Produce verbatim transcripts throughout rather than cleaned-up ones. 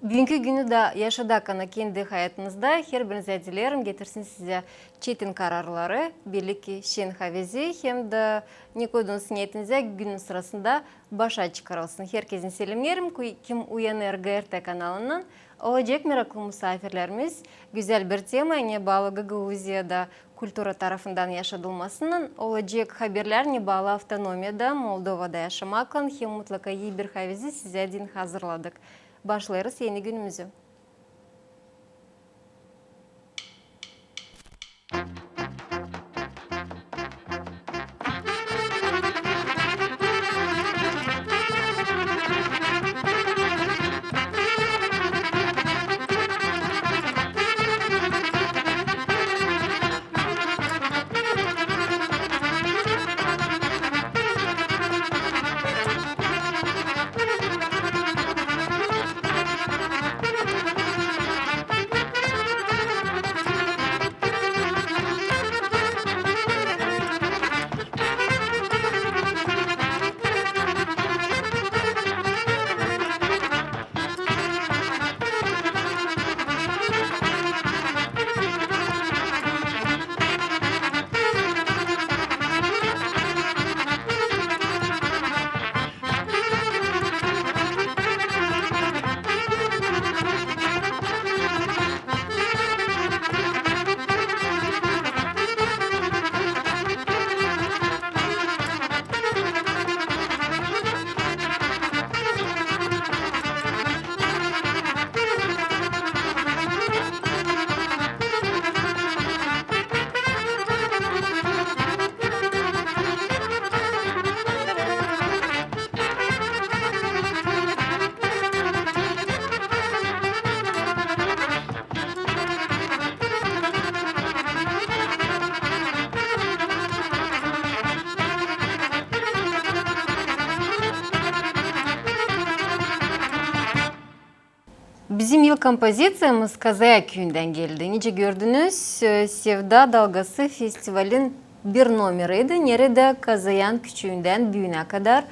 Büünkü günü dä yaşadak ana kendi hayatınızda. Herbirinizä dileerim, getirsin sizä çetin kararları, belliki şen havezi, hem dä ne koyduunuz neetinizä, günün sırasında başa çıkarılsın. Herkezi selemneerim, ku-, kim uyanêr GRT kanalından. Olacek meraklı musaafirlerimiz, gözäl bir tema, ne baalı Gagauziyada kultura tarafından yaşadılmasınnan, olacek haberlär, ne baalı avtonomiyada, Moldovada yaşamaklan, hem mutlaka ii bir havezi sizä deyni hazırladık. Başlêêrız eni günümüzü. Bizim ilk kompozitsiyamız Kazayak küüyündän geldi. Nicä gördünüz, e, Sevda dalgası festivalin bir nomeriydi, neredä Kazayan küçüündän büünä kadar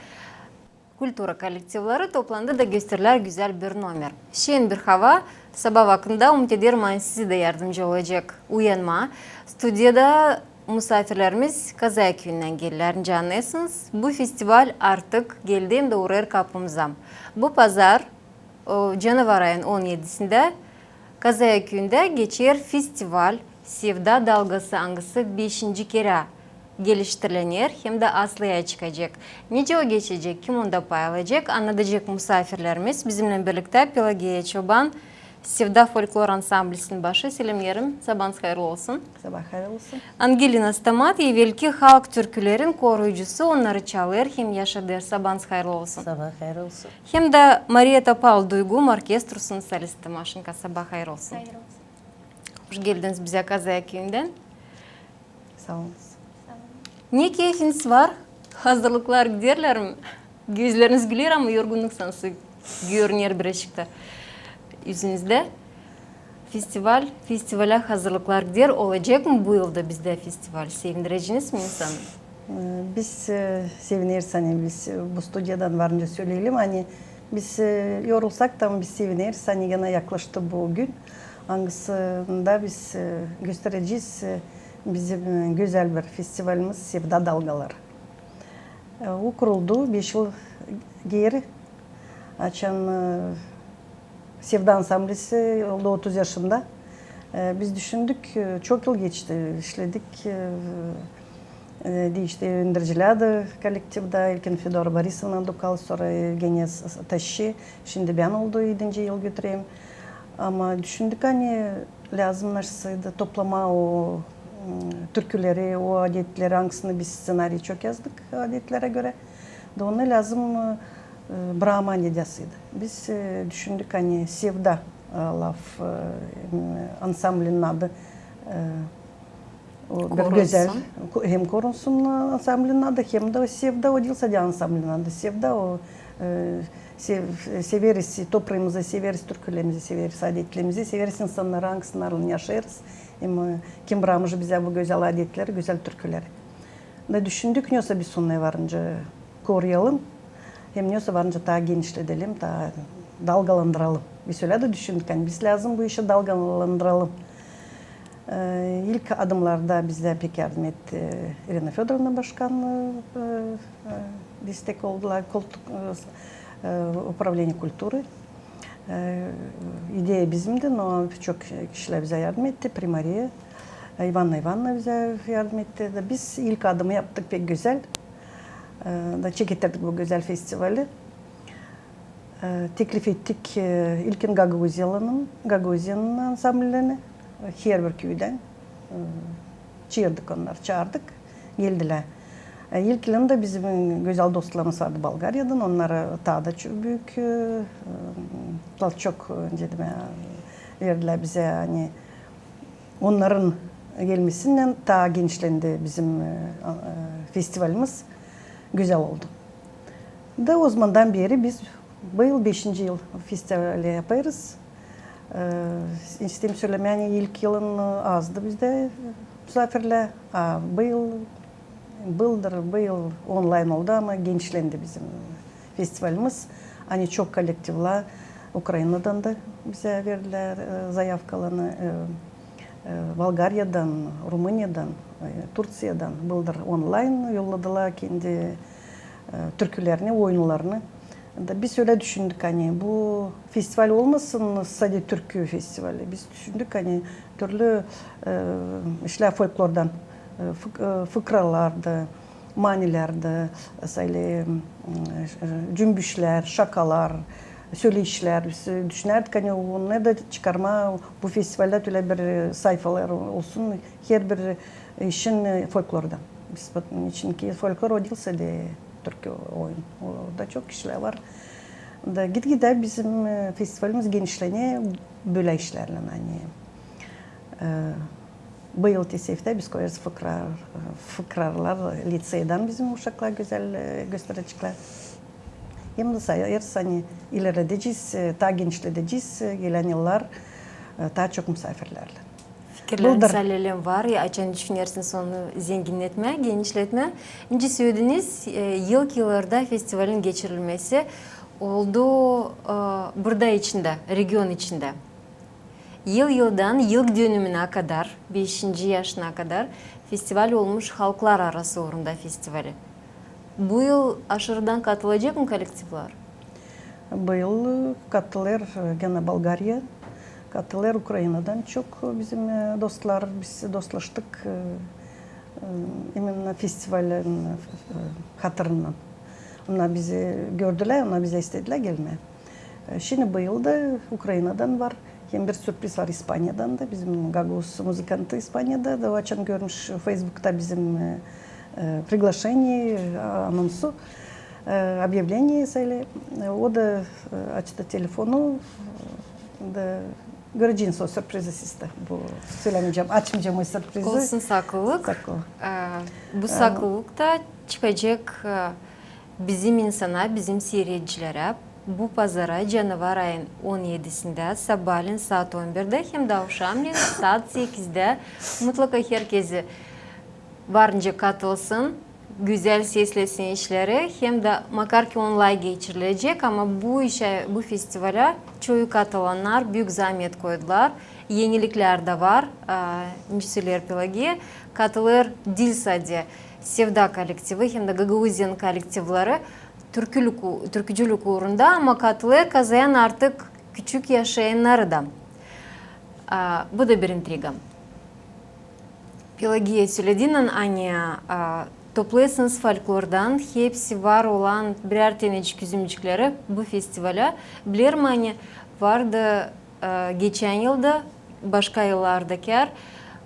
kultura kollektivleri toplandı da gösterlär gözäl bir nomer. Şen bir hava, sabaa vakıdında, umut ederim, ani sizi dä yardımcı olacek uyanmaa. Studiyada musaafirlerimiz Kazayak küüyündän geldilär. Nicä annêêrsınız, bu festival artık geldi hem dä uurêêr kapımıza. Bu pazar, o, canavara ayın on edisindä Kazayak küüyündä geçer festival Sevda dalgası, angısı beşinci kerä geliştirilener hem dä aslaya çıkacek. Nicä o geçecek, kim onda pay alacek, annadacek musaafirlerimiz. Bizimnän birliktä Pelagiya Çoban, Sevda folklor ansamblisinin başı. Selemneerim, sabaanız hayırlı olsun. Sabaa hayırlı olsun. Angelina Stamat, evelki halk türkülerin koruyucusu, onnarı çalêr hem yaşadêr. Sabaanız hayırlı olsun. Sabaa hayırlı olsun. Hem dä Mariya Topal, Duygum orkestrusunun solisti Maşinka. Sabaa hayırlı olsun. Hayırlı olsun. Hoş geldiniz bizä Kazayak küüyündän. Saa olun. Ne keyfiniz var? Hazırlıklar giderlär mi? Gözleriniz güler, ama yorgunnuk sansı görüner birazcık da üzünüzdä. Festival, festivalä hazırlıklar gider. Olacek mı bu yılda bizdä festival? Sevindireceniz mi insanı? E, biz, e, sevineriz, ani biz, e, bu studiyadan varınca söleyelim, ani biz, e, yorulsak ta, biz sevineriz, ani genä yaklaştı bu gün, angısında biz, e, gösterecez, e, bizim, e, gözäl bir festivalimiz Sevda dalgaları. E, o kuruldu beş yıl geeri, açan, e, Sevda ansamblisi oldu otuz yaşında. E, biz düşündük, e, çok yıl geçti, işledik, e, e, diişti öndürücilär dä kollektivdä, ilkin Fedora Borisovna Dukal, sora Evgeniya S-, S-, Taşçı, şindi bän oldu, edinci yıl götürerim. Ama düşündük, ani lääzım naşeydı toplamaa o, m, türküleri, o adetleri, angısını biz sţenariyi çok yazdık adetlerä görä. Da onu lääzım, e, e, brakmaa nedäseydi. Biz, e, düşündük, ani Sevda, e, laf, e, m, ansamblinin adı, e, o bir gözäl, ko-, hem korunsun, e, ansamblinin adı, hem dä o Sevda, o diil sade ansamblinin adı. Sevda, o, e, sev-, severiz toprağımızı, severiz türkülerimizi, severiz adetlerimizi, severiz insannarı, angısınarlan yaşêêrız. Hem, e, kim brakmış bizä bu gözäl adetleri, gözäl türküleri. Da düşündük, nesoy biz onnarı varınca koruyalım, hem nesoy varınca taa genişledelim, taa dalgalandıralım. Biz ölä dä düşündük, ani biz lääzım bu işi dalgalandıralım. E, ilk adımlarda bizä pek yardım etti İrina Födorovna başkan, e, e, destek oldular, koltuk, e, e, управление культуры. E, ideya bizimdi, но çok kişilär bizä yardım etti, primariya, e, İvanna İvanna bizä yardım etti. Da biz ilk adımı yaptık pek gözäl. E, da çeketerdik bu gözäl festivali. E, teklif ettik, e, ilkin Gagauziyanın, Gagauziyanın ansambllerini, e, herbir küüdän, e, çaardık onnarı, çaardık, geldilär. E, ilk yılında bizim gözäl dostlarımız vardı Bolgariyadan, onnar taa da çok büük, e, e, çok, e, dedim ya, verdilär bizä, ani onnarın gelmesinnän taa genişlendi bizim, e, a, e, festivalimiz, gözäl oldu. Da ozamandan beri biz bu yıl beşinci yıl festivali yapêrız. E, isteerim sölemää, ani ilk yılın azdı bizdä musaafirlär, a bu yıl, bıldır bu yıl onlayn oldu, ama genişlendi bizim festivalimiz. Ani çok kollektivlär Ukrainadan da bizä verdilär, e, zayavkalarını, e, e, Bolgariyadan, Rumıniyadan, e, Turţiyadan, bıldır onlayn yolladılar kendi, e, türkülerini, oyunlarını. Da biz ölä düşündük, ani bu festival olmasın sade türkü festivali. Biz düşündük, ani türlü, e, işlär folklordan, e, fık-, e, fıkralardı, manilärdi, söyle, m, e, cümbüşlär, şakalar, söleişlär. Biz, e, düşünärdik, ani onu da çıkarmaa bu festivalda, ölä bir, e, sayfalar olsun, herbir, e, işin, e, folklorda. Biz, çünkü folklor o diil sade türkü oyun. Orada çok işlär var. Da gitgidä bizim, e, festivalimiz genişlenä bölä işlärlän, ani, e, bu yıl tesadüftä biz koyêrız fıkra-, fıkralar, liţeydan bizim uşaklar gözäl, e, göstereceklär. Hem dä sayêrız, ani ilerledecez, e, taa genişledecez, e, gelän yıllar, e, taa çok musaafirlärlän. Fikirleriniz alelem var, ya, açan düşünersiniz onu zenginnetmää, genişletmää. Nicä sölediniz, e, ilk yıllarda festivalin geçirilmesi oldu, e, burada içindä, region içindä. Yıl-yıldan ilk dönümünä kadar, beşinci yaşına kadar festival olmuş halklararası uurunda festivali. Bu yıl aşırıdan katılacek mı kollektivlär? Bu yıl katılêr, e, genä Bolgariya, katılêr Ukrainadan çok bizim, e, dostlar, biz dostlaştık, e, e, именно festivalin, e, hatırından. Onnar bizi gördülär, onnar bizi istedilär gelmää. E, şindi bu yıl da Ukrainadan var. Hem bir sürpriz var İspaniyadan da. Bizim gagauz muzıkantı İspaniyada da, o açan görmüş Feysbukta bizim, e, e, приглашение, e, anonsu, e, объявление söyle. E, o da, e, açtı telefonu, e, da göreceniz o sürprizi siz dä. Bu sölemeyecäm, açmayacam o sürprizi. Olsun saklılık. Saklılık. E, bu saklılık da çıkacek, e, bizim insana, bizim siiredicilerä bu pazara, canavar ayın on edisindä, sabaalän saat on birdä hem dä avşamnän saat sekizdä mutlaka herkezi var nicä katılsın, gözäl seslesin işleri, hem dä makar ki onlayn geçirilecek, ama bu işä, bu festivalä çoyu katılannar büük zaamet koydular. Eniliklär dä var, e, nicä söleer Pelagiya, katılêr diil sade Sevda kollektivi, hem dä Gagauziyanın kollektivleri türkülük u-, türkücülük uurunda, ama katılêr kazayan artık küçük yaşayannarı da. A, bu da bir intriga. Pelagiya, söledin, ani, a, toplêêrsınız folklordan, hepsi var olan birär tanecik üzümcikleri bu festivalä. Bilerim, ani vardı, e, geçän yılda, başka yıllardakilär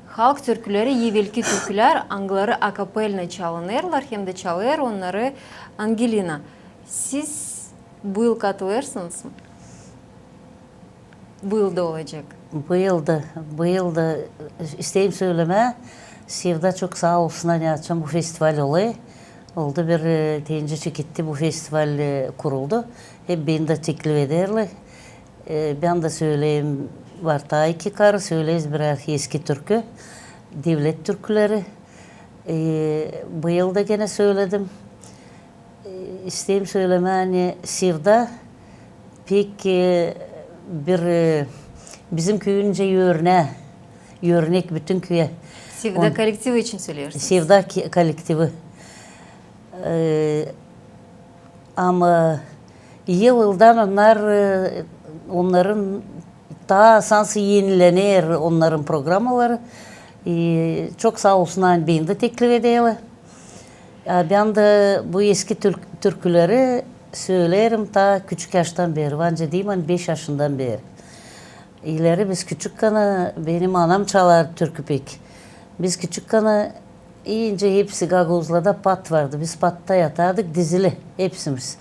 halk türküleri, evelki türkülär, angıları akapelna çalınêrlar, hem dä çalêr onnarı Angelina. Siz bu yıl katılêrsınız mı? Bu yıl da olacek. Bu yıl da, bu yıl da, e, isteerim sölemää, Sevda çok saa olsun, ani açan bu festival olêr. Oldu bir, e, tencecik gitti, bu festival, e, kuruldu. Hep beni dä teklif ederlär. E, bän dä söleyim, var taa iki karı, söleeriz birär eski türkü, devlet türküleri. E, bu yıl da genä söledim. E, isteerim sölemää, ani Sevda pek, e, Bir, e, bizim küüyün örnää, örnek bütün küüyä. Sevda kollektivi için söleersiniz. Sevda kollektivi. E, ama yıl-yıldan onnar, e, onnarın taa sansın enilener onnarın programaları. E, çok saa olsunnar, ani beni dä teklif ederlär. Ya, bän dä bu eski türküleri söleerim taa küçük yaştan beeri. Var nicä deyim, ani beş yaşından beeri. İleri biz küçükkän, benim anam çalardı türkü pek. Biz küçükkän, nicä hepsi gagauzlarda pat vardı. Biz patta yatardık dizili hepsimiz.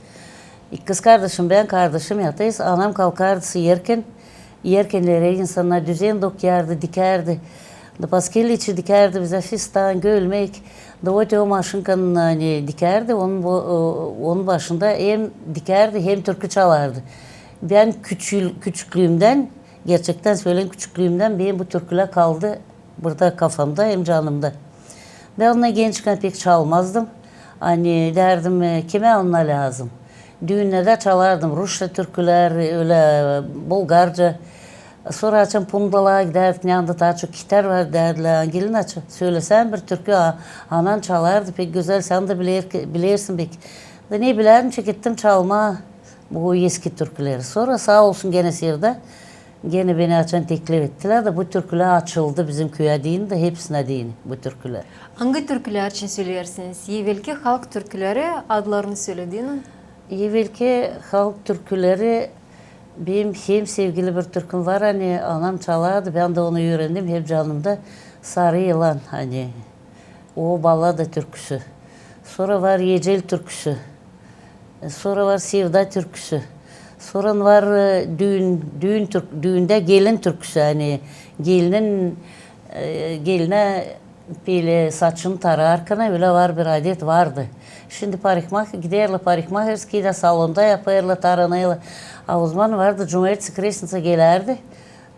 İki kız kardaşım, bän, kardaşım yatêrız. Anam kalkardı erkän, erkän lerä insannar düzen dokuyardı, dikärdi. Da paskili için dikärdi bizä fistan, gölmek. Da o te o maşinkanın, ani, dikärdi, onun başında hem dikärdi, hem türkü çalardı. Bän küçüklüümdän, gerçektän söleyim, küçüklüümdän benim bu türkülär kaldı burada kafamda hem canımda. Bän onu gençkän pek çalmazdım. Ani därdim, e, kimä onnar lääzım. Düünnerdä çalardım rusça türkülär, ölä bulgarca. Sora açan pundalara gidärdik, ne anda taa çok kitär var därlär, Angelina, aç, sölesänä bir türkü, anan çalardı pek gözäl, sän dä bilersin pek. Da ne bilärdim, çekettim çalmaa bu eski türküleri. Sora saa olsun genä Sevda, genä beni açan teklif ettilär da bu türkülär açıldı bizim küüyä deyni da hepsinä deyni bu türkülär. Angı türkülär için söleersiniz? Evelki halk türküleri adlarını sölediniz. Evelki halk türküleri, benim hem sevgili bir türküm var, ani anam çalardı, bän dä onu üürendim, hep canımda, Sarı yılan, ani o ballada türküsü. Sora var Ecel türküsü. E, sora var Sevda türküsü. Sora var, e, düün, düün türk-, düündä gelin türküsü, ani gelinin, e, gelinä bölä saçını tararkana, ölä var bir adet vardı. Şindi parikmah-, giderlär parikmaherskiyä da salonda yapêrlar, taranêrlar. A ozaman vardı, cumertesi, kresnitsa gelärdi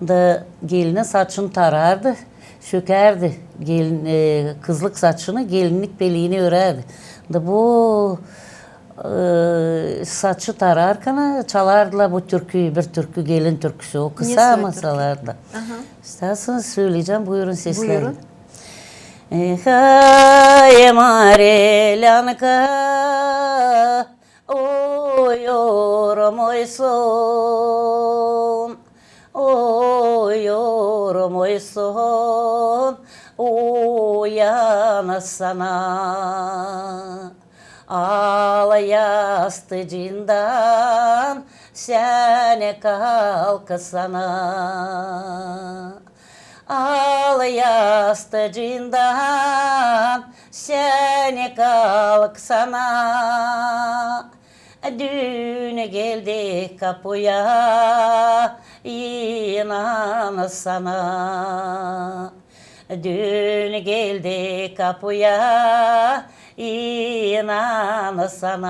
da gelinin saçını tarardı, sökärdi gelin, e, kızlık saçını, gelinnik beliini örärdi. Da bu, e, saçı tararkana çalardılar bu türküyü, bir türkü, gelin türküsü. O kısa, ama çalardılar. İstärsin, söleyecäm, buyurun, sesleyin. Buyurun. Эй, Марилянка, uyormuysun, uyormuysun uyansana. Al yastıcından sän kalksana. Al yastıcından sän kalksana. Düün geldi kapuya, inansana. Düün geldi kapuya, inansana.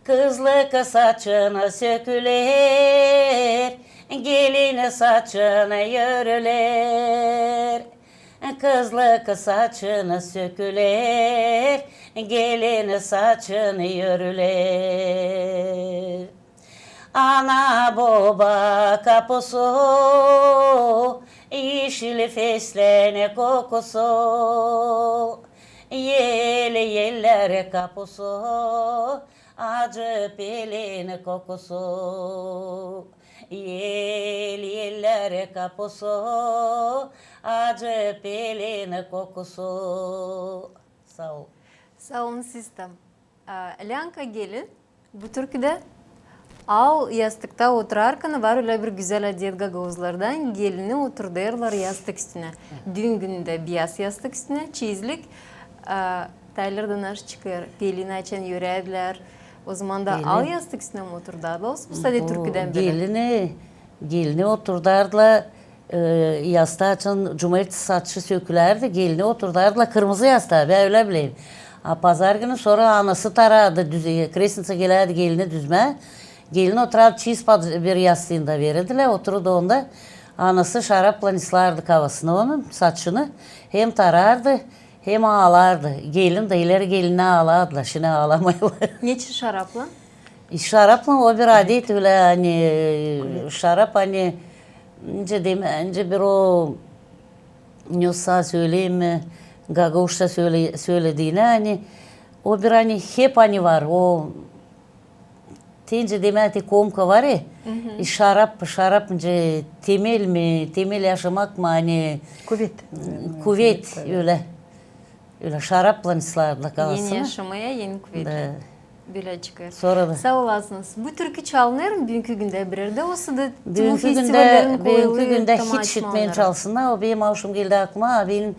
Kızlık saçın söküler, gelin saçın örüler. Kızlık saçın söküler, gelin saçın örüler. Ana-boba kapusu, işil fesleän kokusu, el-eller kapusu, acı pelin kokusu. El-eller kapusu, acı pelin kokusu. Saa ol. Saa olun siz dä. A, Länka gelin, bu türküdä al yastıkta oturarkan, var ölä bir gözäl adet gagauzlardan, gelini oturdêrlar yastık üstünä. Düün günündä biyaz yastık üstünä, çizlik, a, taylarda naşey çıkêr, pelin açan örärdilär, ozaman da al yastık üstünä mi oturdardılar, bu sade türküdän biri. Gelini, gelini oturdardılar, e, yastıı açan, cumertesi saçı sökülärdi, gelini oturdardılar kırmızı yastığa, bän ölä bilerim. A pazar günü sora anası tarardı, düz-, e, kresnitsa gelärdi gelini düzmää. Gelin oturardı, çiz pad-, bir yastıını da verirdilär, otururdu onda. Anası şaraplan ıslardı kafasını onun, saçını, hem tarardı, hem aalardı. Gelin dä, ileri gelinä aalardılar, şindi aalamêêrlar. Neçin şaraplan? E, şaraplan o bir adet ölä, ani, e, şarap, ani, nicä demää, nicä bir o, ne sa söleyim, e, gagauzça söle-, sölediinä, ani, o bir, ani, hep, ani, var, o, te nicä demää, te komka var, e, e, şarap, şarap, nicä, temel mi, temel yaşamak mı, ani, kuvet, kuvet, ölä. Ölä şaraplan islärlär kalasını. Eni yaşamaya, eni kuvetli. Da. Bölä çıkêr. Sora da. Saa olasınız. Bu türkü çalınêr mı büünkü gündä bir erdä? Osa da bu festivalerin kolaylıı tam açmaa onnarı? Büünkü gündä hiç işitmeerim çalsınnar. O benim auşum geldi aklıma. Benim,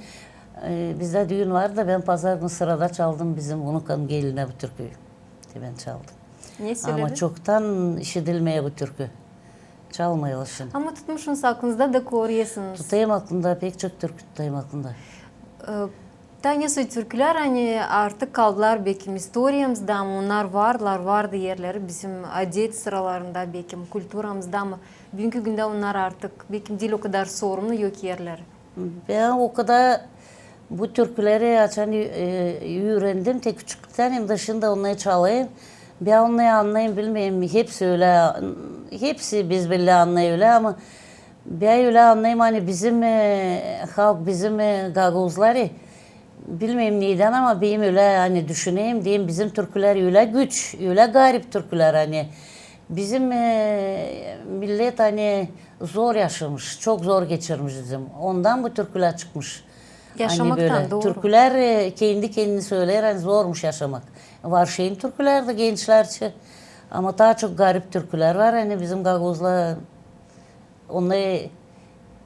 e, bizdä düün vardı da bän pazar günü sırada çaldım bizim unukam gelinä bu türküyü. Te bän çaldım. Ne söledin? Ama çoktan işidilmeer bu türkü. Çalmêêrlar şindi. Ama tutmuşsunuz aklınızda da koruyêrsınız. Tutêrım aklımda, pek çok türkü tutêrım aklımda. E, taa ne türkülär, ani artık kaldılar bekim istoriyamızda, ama onnar vardılar, vardı erleri bizim adet sıralarında, bekim kulturamızda, ama büünkü gündä onnar artık bekim diil o kadar sorumlu, yok erleri. Bän o kadar bu türküleri açan, e, üürendim, te küçüklüktän hem dä şindi onnarı çalêrım. Bän onnarı annêêrım, bilmeerim, hepsi ölä, hepsi bezbelli annêêr ölä, ama bän ölä annêêrım, ani bizim, e, halk, bizim, e, gagauzlar, e, bilmeerim neydän, ama benim ölä, ani düşünerim, deerim, bizim türkülär ölä güç, ölä garip türkülär, ani bizim, e, millet, ani zor yaşamış, çok zor geçirmiş bizim. Ondan bu türkülär çıkmış. Yaşamaktan, ani bölä. Dooru. Türkülär, e, kendi kendini söleer, ani zormuş yaşamak. Var şeyin türkülär dä gençlär için. Ama taa çok garip türkülär var, ani bizim gagauzlar onnarı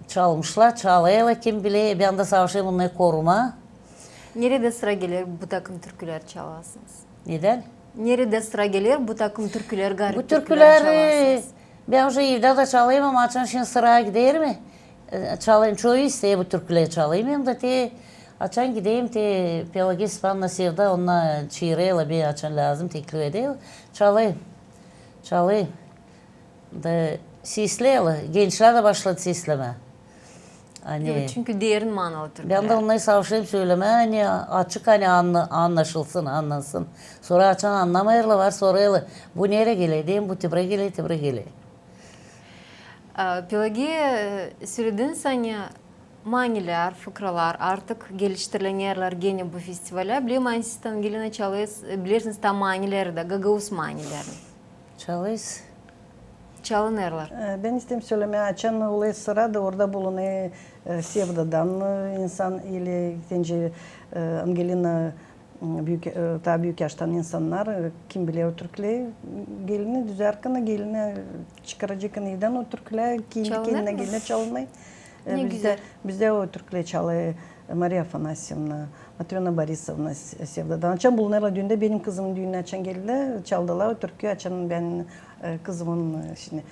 çalmışlar, çalêrlar, kim biler, bän dä savaşêrım onnarı korumaa. Neredä sıra geler bu takım türkülär çalasınız? Neredä? Neredä sıra geler bu takım türkülär, garip türkülär çalasınız? Bu türkülär, e, bän uje evdä dä çalêrım, ama açan şindi sıraya giderim, e, çalêrım, çoyu isteer bu türküleri çalayım. Hem dä te, açan giderim, te Pelagiya Stepanovna, Sevda, onnar çaarêrlar beni, açan lääzım, teklif ederlär. Çalêrım, çalêrım. Da sesleerlär, gençlär dä başladı seslemää. Ani, çünkü derin manalı türkülär. Bän dä onnarı savaşêrım sölemää, ani açık, ani anna-, annaşılsın, annansın. Sora açan annamêêrlar, var sorêrlar, bu neredä geler, deerim, bu te burayı geler, te burayı geler. E, Pelagiya, e, sölediniz, ani manilär, fıkralar artık geliştirilenerlär genä bu festivalä. Bilerim, ani siz, Angelina, çalêrsınız, e, bilersiniz taa manileri dä, gagauz manilerini. Çalêrız. Çalınêrlar. E, bän isteerim sölemää, açan olêr sıra da orada bulunêr, e, Sevdadan, e, insan ili te nicä, e, Angelina, m, büük, e, taa büük yaştan insannar, e, kim biler o türküleri, gelini düzärkän, gelini çıkaracak evdän o türkülär, kendi kendinä gelinä çalınêr. E, ne güzel. Bizdä o türküleri çalêr Mariya Afanasyevna, Matröna Borisovna, S-, Sevdadan. Açan bulunêrlar düündä, benim kızımın düününä açan geldilär, çaldılar o türküyü, açan bän, e, kızımın, e, şindi,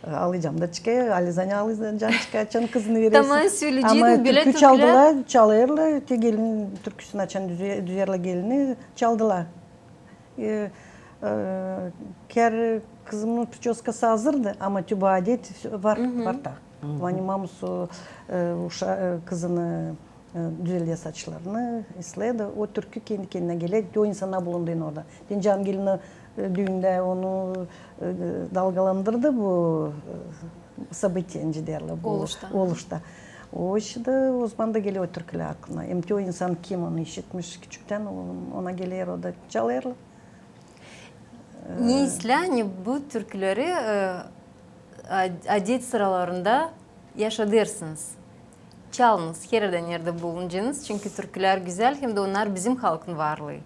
e, aalayacam da çıkêr, Alizanya aalayacam çıkêr, açan kızını verersiniz. Tamam, söleyeceydim, bölä türkü türkülär çaldılar, çalêrlar, te gelin türküsünü açan düze-, düzärlär gelini, çaldılar. E, e, kär kızımın pričoskası hazırdı, ama te bu adet var, var taa. Ani mamusu, e, uşa-, e, kızını, e, düzeler saçlarını, isleder. O türkü kendi kendinä geler, te o insannar bulundu orada. Te nicä Angelina, e, düündä onu, e, dalgalandırdı bu, e, событие, nicä deerlär, bu oluşta. O iştä, ozaman da geler o türkülär aklına. Hem te o insan kim onu işitmiş küçüktän, o-, ona geler, o da çalêrlar. Ne islää, ani bu türküleri, e, ad-, adet sıralarında yaşadêrsınız. Çalınız, hererdä neredä bulunacanız, çünkü türkülär gözäl, hem dä onnar bizim halkın varlıı.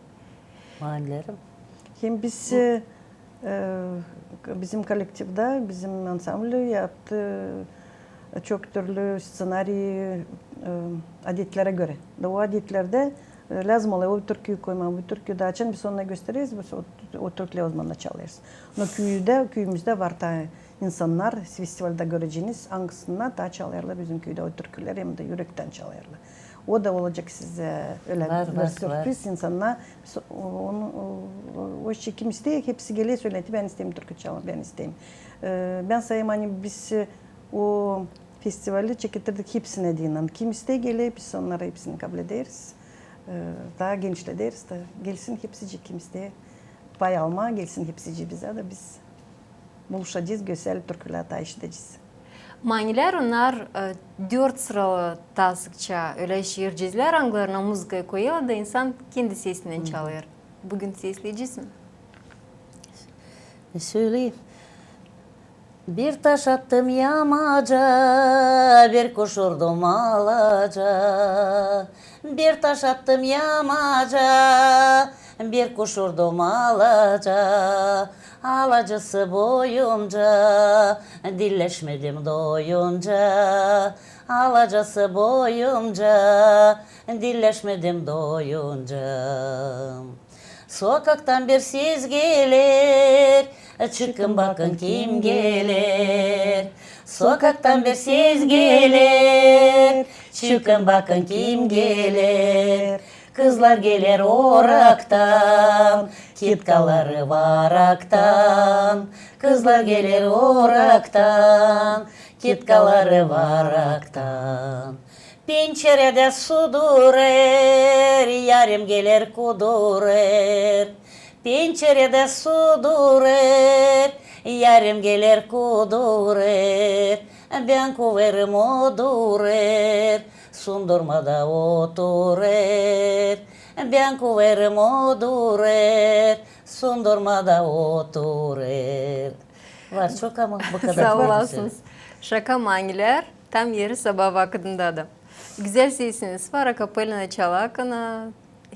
Manileri. Hem biz, e, e, bizim kollektivdä, bizim ansambl yaptı, e, çok türlü sţenariyi, e, adetlerä görä. Da o adetlerdä e, lääzım olêr o türküyü koymaa, bu türküyü dä. Açan biz onu göstereriz, biz o, o türküleri ozaman da çalêrız. No küüdä, küüyümüzdä var taa insannar, festivaldä göreceniz, angısında taa çalêrlar bizim küüdä o türküleri, hem dä ürektän çalêrlar. O da olacek sizä ölä bir sürpriz insannar. Biz o-, onu, o, o, o şey, kim isteer, hepsi geler, söleer, bän isteerim türkü çalmaa, bän isteerim. E, bän sayêrım, ani biz, e, o festivali çeketirdik hepsinä deyni. Kim isteer geler, biz onnarı hepsini kablederiz. E, taa genişlederiz dä. Gelsin hepsicii, kim isteer. pay almaa gelsin hepsicii bizä da biz buluşacez, gözäl türkülär taa işidecez. Manilär, onnar, e, dört sıralı taa sıkça ölä şiircizlär, angılarına muzıkayı koyêrlar da insan kendi sesindän çalêr. Büün sesleyecez mi? Söleyim. Bir taş attım yamaca, bir kuş urdum alaca. Bir taş attım yamaca, bir kuş urdum alaca. Alacası boyunca, dilleşmedim doyunca. Alacası boyunca, dilleşmedim doyunca. Sokaktan bir ses geler, çıkın bakın kim geler. Sokaktan bir ses geler, çıkın bakın kim geler. Kızlar geler oraktan, ketkaları varaktan. Kızlar geler oraktan, ketkaları varaktan. Pençeredä su durêr, yarım geler kudurêr. Pençeredä su durêr, yarım geler kudurêr. Bän kuverim, o durêr, sundurmada oturêr. Bän kuverim, o durêr, sundurmada oturêr. Var çok ama bu kadar. Saa olasınız. Şaka manilär, tam eri sabaa vakıdında da. Gözäl sesiniz var, akapellanı çalakana,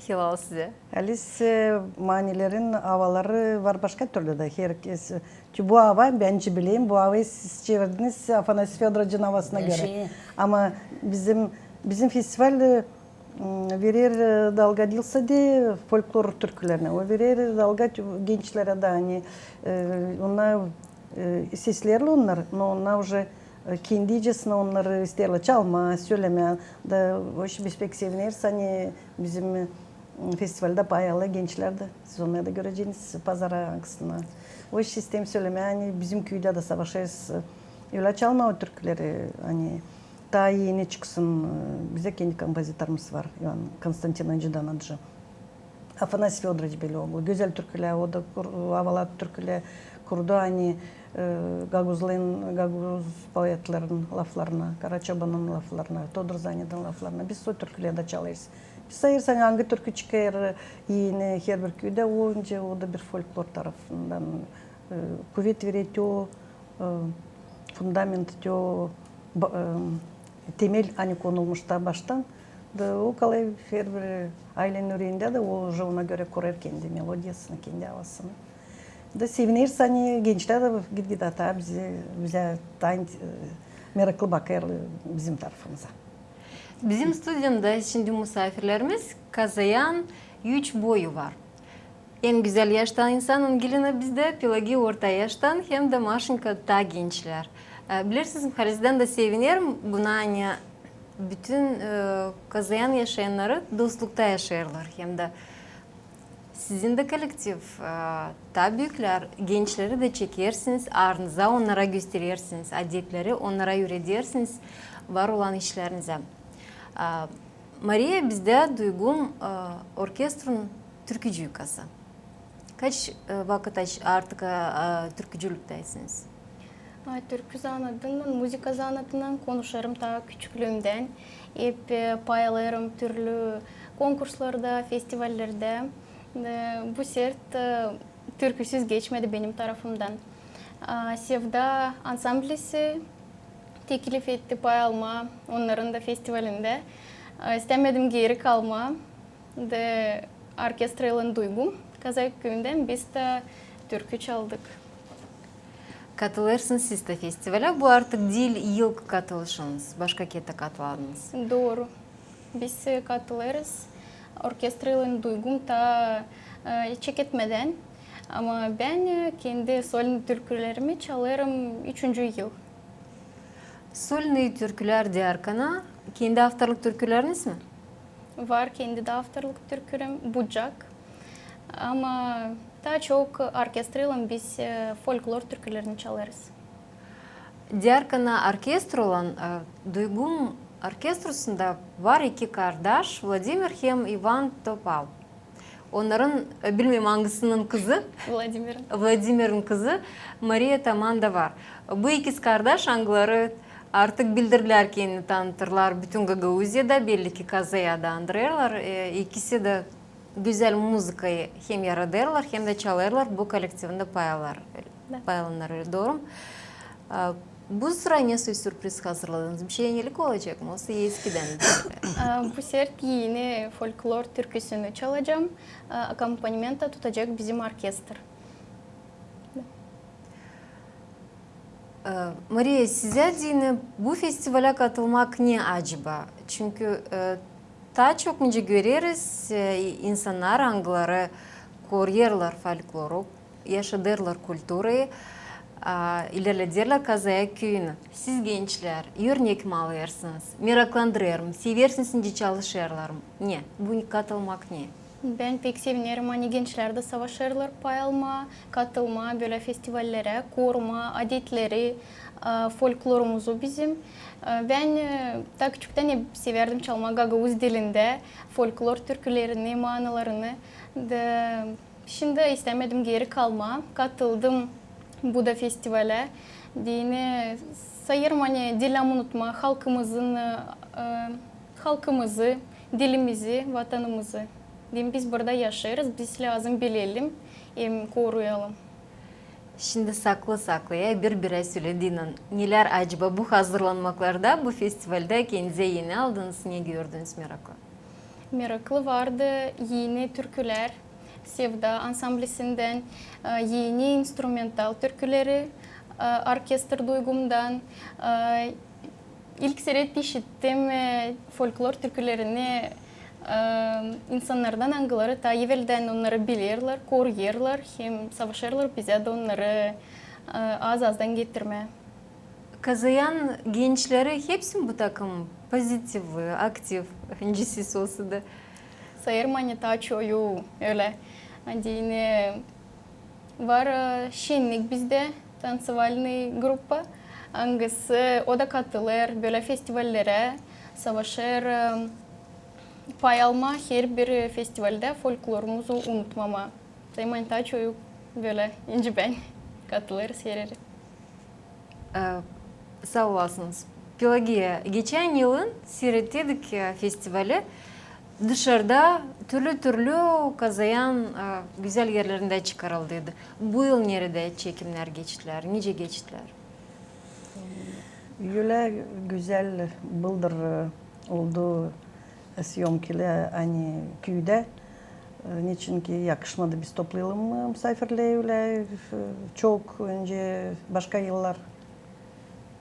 hilal sizä. Halis, e, manilerin avaları var başka türlü dä. Herkez, e, bu ava, bän bileyim, bu avayı siz çevirdiniz Afanasy Födorovicin avasına görä. Ama bizim, bizim festival, e, m, verer, e, dalga diil sade folklor türkülerinä, o verer dalga tü-, gençlerä dä, ani, e, onnar, e, seslerli onnar, no onnar uje, e, kendicesinä onnarı isteerlär çalmaa, sölemää. Da, o işi biz pek sevineriz, ani bizim, e, festivaldä pay alêr gençlär dä. Siz onnarı da göreceniz pazara angısına. O işi isteerim sölemää, ani bizim küüdä dä savaşêrız, e, ölä çalmaa o türküleri, ani taa eni çıksın, e, bizim kendi kompozitorumuz var, İvan Konstantinoviç Danacı. Afanasy Födoroviç Belioğlu. Gözäl türkülär, o da kur-, avalar türkülär kurdu, ani, e, gagauzların, gagauz poetlerin laflarına, Karaçobanın laflarına, Todur Zanidin laflarına. Biz o türküleri dä çalêrız. Biz sayêrız, ani angı türkü çıkêr eni herbir küüdä, o, öncä o da bir folklor tarafından, e, kuvet verer, o, e, fundament, o, ba-, e, temel, ani konulmuş taa baştan, da o kalêr herbir aylenin üreendä dä, o uje ona görä kurêr kendi melodiyasını, kendi avasını. Da sevineriz, ani gençlär dä gitgidä taa bizi, bizä taa, e, meraklı bakêr bizim tarafımıza. Bizim studiyamızda şindi musaafirlerimiz Kazayan üç boyu var. En gözäl yaştan insan Angelina bizdä, Pelagiya orta yaştan, hem dä Maşenka taa gençlär. E, bilersiniz, halizdän dä sevinerim buna, ani bütün, e, Kazayan yaşayannarı dostlukta yaşêêrlar, hem dä sizin dä kollektiv, e, taa büüklär, gençleri dä çekersiniz arnıza, onnara gösterersiniz adetleri, onnara üüredersiniz var olan işlerinizä. E, Mariya bizdä Duygum, e, orkestrun türkücüykası. Kaç, e, vakıt aş-, artık, e, e, türkücülüktäsiniz? A, türkü zanaatından, muzıka zanaatından konuşêrım taa küçüklüümdän. Hep, e, pay alêrım türlü konkurslarda, festivallerdä. E, bu sert, e, türküsüz geçmedi benim tarafımdan. A, Sevda ansamblisi teklif etti pay almaa onnarın da festivalindä. E, istämedim geeri kalmaa. Da orkestraylan Duygum, Kazak küüyündän, biz taa türkü çaldık. Katılêrsınız siz dä festivalä. Bu artık diil ilk katılışınız, başka kertä katıldınız. Dooru. Biz, e, katılêrız orkestraylan Duygum taa, e, çeketmedän. Ama bän, e, kendi solnıy türkülerimi çalêrım üçüncü yıl. Solnıy türkülär deyärkana, kendi avtorluk türküleriniz mi? Var kendi dä avtorluk türkülerim, Bucak. Ama taa çok orkestraylan biz, e, folklor türkülerini çalêrız. Deyärkana orkestraylan, e, Duygum orkestrasında var iki kardaş, Vladimir hem İvan Topal. Onnarın, e, bilmeerim, angısının kızı, Vladimirin. Vladimirin kızı Mariya Taman da var. Bu ikiz kardaş, angıları artık bildirdilär kendini, tanıtırlar bütün Gagauziyada, belli ki Kazaya da andırêrlar. E, ikisi dä gözäl muzıkayı hem yaradêrlar, hem dä çalêrlar, bu kollektivindä pay alêrlar, pay alêrlar, ölä dooru mu? A, bu sıra nesoy sürpriz hazırladınız? Bir şey enilik olacek mi? Osa eskidän? A, bu sert eni folklor türküsünü çalacam. A, akompanyementa tutacek bizim orkestr. E, Mariya, sizä deyni bu festivalä katılmak ne acaba? Çünkü, e, taa çok nicä göreriz, e, insannar, angıları koruyêrlar folkloru, yaşadêrlar kulturayı, a, ilerledêrlär Kazaya küüyünü. Siz, gençlär, örnek mi alêrsınız? Meraklandırêr mı? Seversiniz, nicä çalışêrlar mı? Ne? Bu katılmak ne? Bän pek sevinerim, ani gençlär dä savaşêrlar pay almaa, katılmaa bölä festivallerä, korumaa adetleri, a, folklorumuzu bizim. A, bän, e, taa küçüktän hep severdim çalmaa gagauz dilindä folklor türkülerini, manalarını. Da şindi istämedim geeri kalmaa, katıldım bu da festivalä. Deyni sayêrım, ani diil unutmaa halkımızın, e, halkımızı, dilimizi, vatanımızı. Deyni biz burada yaşêêrız, biz lääzım bilelim hem koruyalım. Şindi saklı-saklıya bir-birä sölediyni, nelär acaba bu hazırlanmaklarda, bu festivaldä kendizä eni aldınız, ne gördünüz meraklı? Meraklı vardı eni türkülär, Sevda ansamblisinden, e, eni instrumental türküleri, e, orkestr Duygumdan. E, ilk seret işittim, e, folklor türkülerini, e, insannardan, angıları taa eveldän onnarı bilerlär, koruyêrlar hem savaşêrlar bizä dä onnarı, e, az-azdan getirmää. Kazayan gençleri hepsi mi bu takım pozitivli, aktiv, nicä siz olsa da? Sayêrım, ani taa çoyu ölä. Deyni var, e, Şennik bizdä, tanţivalnıy grupa, angısı o da katılêr bölä festivallerä, savaşêr, e, pay almaa herbir festivaldä folklorumuzu unutmamaa. Sayêrım, ani taa çoyu bölä incä bän katılêrız hereri. E, saa olasınız. Pelagiya, geçän yılın siirettik, e, festivali. Dışarda türlü-türlü Kazayan, e, gözäl erlerindä çıkarıldıydı. Bu yıl neredä çekimnär geçtilär, nicä geçtilär? Ölä gözäl bıldır, e, oldu, e, siyomkilär, ani küüdä. E, neçinki yakışmadı biz toplayalım, e, musaafirleri ölä, e, çok öncä başka yıllar.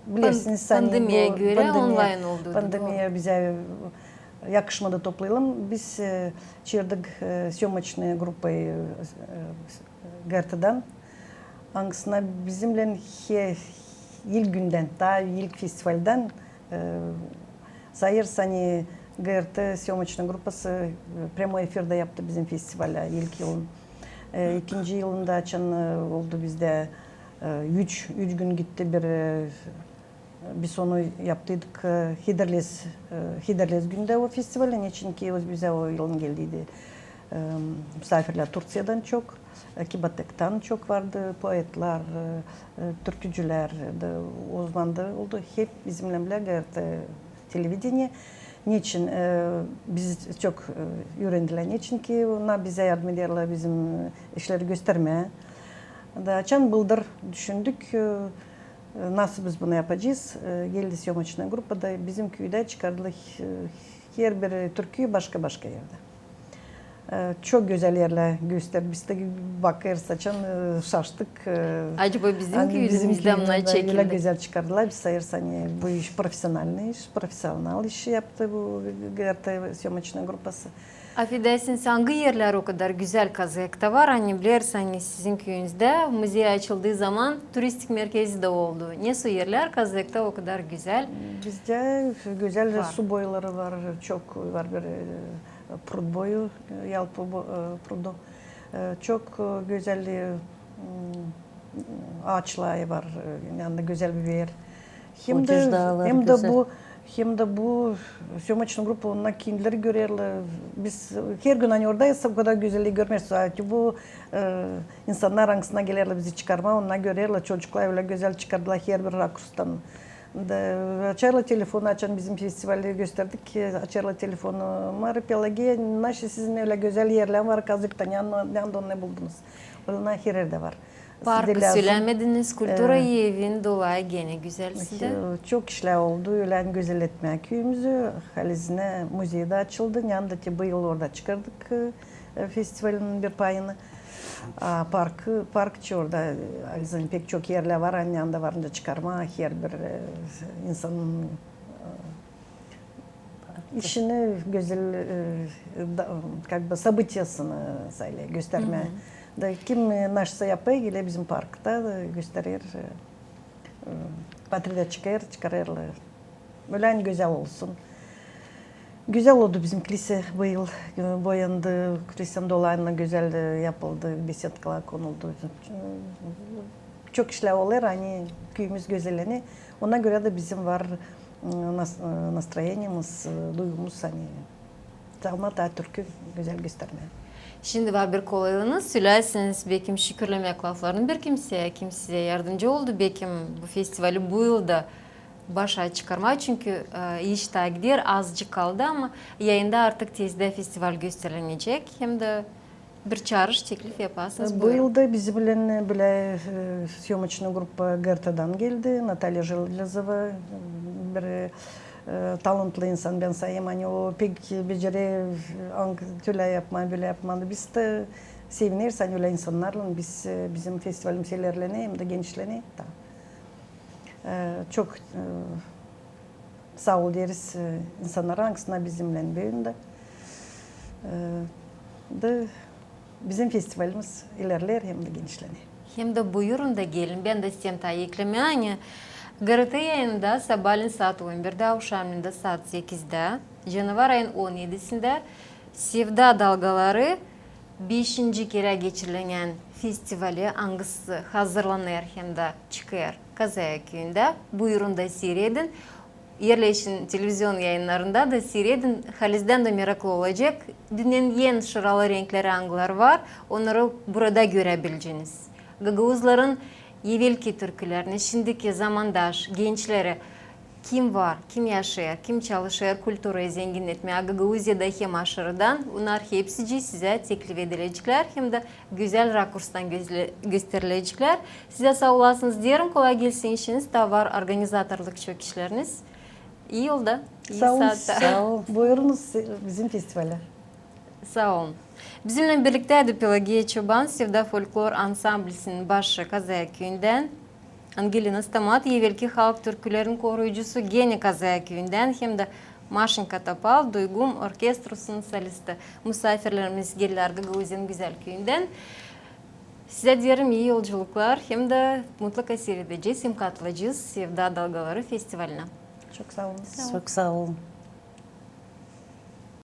Bilersiniz, ani pandemiya görä onlayn oldu. Pandemiya bizä, e, yakışmadı toplayalım. Biz, e, çeerdik, e, syomoçnıy grupayı, e, GRTdan. Angısına bizimnän he, ilk gündän, taa ilk festivaldän, e, sayêrız, ani GRT syomoçnıy grupası, e, pryamoy efirda yaptı bizim festivalä ilk yılın. E, ikinci yılında açan, e, oldu bizdä, e, üç, üç gün gitti bir, e, biz onu yaptıydık, e, Hederlez, e, Hederlez gündä o festivali, neçinki o, bizä o yılın geldiydi, e, musaafirlär Turţiyadan çok, e, Kibatektan çok vardı, poetlär, e, e, türkücülär, da o zaman da oldu hep bizimnän bilä GRT televideniye. Neçin, e, biz çok, e, üürendilär, neçinki onnar bizä yardım ederlär bizim, e, işleri göstermää. Da açan bıldır düşündük, e, e, nasıl biz bunu yapacez? E, geldi syomoçnıy grupa da bizim küüdä çıkardılar, e, herbir türküyü başka-başka erdä. E, çok gözäl erlär gösterdi. Biz dä bakêrız, açan, e, şaştık. E, acaba bizim küüdä ölä gözäl çıkardılar. Biz sayêrız, ani bu iş profesionalnıy iş, profesional işi yaptı bu GRT syomoçnıy grupası. Afedersiniz, angı erlär o kadar gözäl Kazayakta var? Ani bilersiniz, ani sizin küüyünüzdä muzey açıldıı zaman turistik merkezi dä oldu. Nesoy erlär Kazayakta o kadar gözäl? Bizdä gözäl su boyları var, çok var bir, e, prud boyu, e, Yalpı bo-, e, prudu. E, çok, e, gözäl, e, m, aaçlar var, e, yanında gözäl bir er. Hem dä, hem dä bu Hem dä bu syomoçnıy grupa, onnar kendileri görerlär. Biz her gün ani oradayız, o kadar gözellii görmeeriz. Zaten bu, e, insannar, angısına gelerlär bizi çıkarmaa, onnar görerlär, çocuklar ölä gözäl çıkardılar herbir rakurstan. Da açêrlar telefonu, açan bizim festivali gösterdik, açêrlar telefonu: "Mari, Pelagiya, naşey sizin ölä gözäl erlär var Kazıkta, neredä, neredä onnarı buldunuz?" Onnar her erdä var. Parkı sölämediniz, kultura evin dolayı genä gözäl sizdä. Çok işlär oldu, ölä gözelletmää küüyümüzü. Halizdän muzey dä açıldı, neredä te bu yıl orada çıkardık, e, festivalinin bir payını. A parkı, park çı orada, e, halizdän pek çok erlär var, ani neredä var da çıkarmaa herbir, e, insanın, e, işini gözäl, e, da, как бы, событиесini, e, sälä göstermää. Da kim, e, naşey yapêr, geler bizim parkta da gösterer, e, e, patrida çıkêr, çıkarêrlar. Ölä ani gözäl olsun. Gözäl oldu bizim klise bu yıl, e, boyandı, klisenin dolayına gözäl, e, yapıldı, besedkalar konuldu. E, çok işlär olêr, ani küüyümüz gözellenir. Ona görä dä bizim var, e, nas-, e, nastroeniyemiz, e, duygumuz, ani çalmaa taa türkü gözäl göstermää. Şindi var bir kolaylıınız, sölärsiniz, bekim, şükürlemäk laflarını bir kimseyä, kim sizä yardımcı oldu, bekim, bu festivali bu yıl da başa çıkarmaa, çünkü, e, iş taa gider, azcık kaldı, ama yayında artık tez dä festival gösterilecek, hem dä bir çaarış, teklif yapasınız. Bu yıl da bizimnän bilä, e, syomoçnıy grupa GRT-dan geldi, Natalya Jelezova, bir, e, talantlı insan, bän sayêrım, ani o pek becerer, ang-, tölä yapmaa, bölä yapmaa. Biz dä sevineriz, ani ölä insannarlan biz, e, bizim festivalimiz ilerlener hem dä genişlener. Da. E, çok, e, saa ol deeriz, e, insannara, angısına bizimnän büün dä. E, da bizim festivalimiz ilerleer hem dä genişlener. Hem dä buyurun da gelin, bän dä isteerim taa eklemää, ani GRT yayında sabaalän saat on birdä, avşamnendän saat sekizdä, canavar ayın on edisindä Sevda dalgaları beşinci kerä geçirilenän festivali, angısı hazırlanêr hem dä çıkêr Kazaya küüyündä. Buyurun da siiredin. Erleşin televizion yayınnarında da siiredin. Halizdän dä meraklı olacek. Dünnenin en şıralı renkleri angıları var, onnarı burada görebileceniz. Gagauzların evelki türkülerini, şindiki zamandaş gençleri, kim var, kim yaşêêr, kim çalışêr kulturayı zenginnetmää Gagauziyada hem aşırıdan, onnar hepsicii sizä teklif edileceklär hem dä gözäl rakurstan gözle-, gösterileceklär. Sizä saa olasınız deerim, kolay gelsin işiniz, taa var organizatorluk çok işleriniz. İi yolda, ii saatta. Saa ol. Buyurunuz bizim festivalä. Saa olun. Bizimnän birliktä idi Pelagiya Çoban, Sevda folklor ansamblisinin başı Kazaya küüyündän, Angelina Stamat, evelki halk türkülerin koruyucusu, genä Kazaya küüyündän, hem dä Maşenka Topal, Duygum orkestrusinin solisti. Musaafirlerimiz geldilär Gagauziyanın gözäl küüyündän. Sizä deerim ii yolculuklar, hem dä mutlaka siiredecez hem katılacez Sevda dalgaları festivalinä. Çok saa olun. Çok saa olun.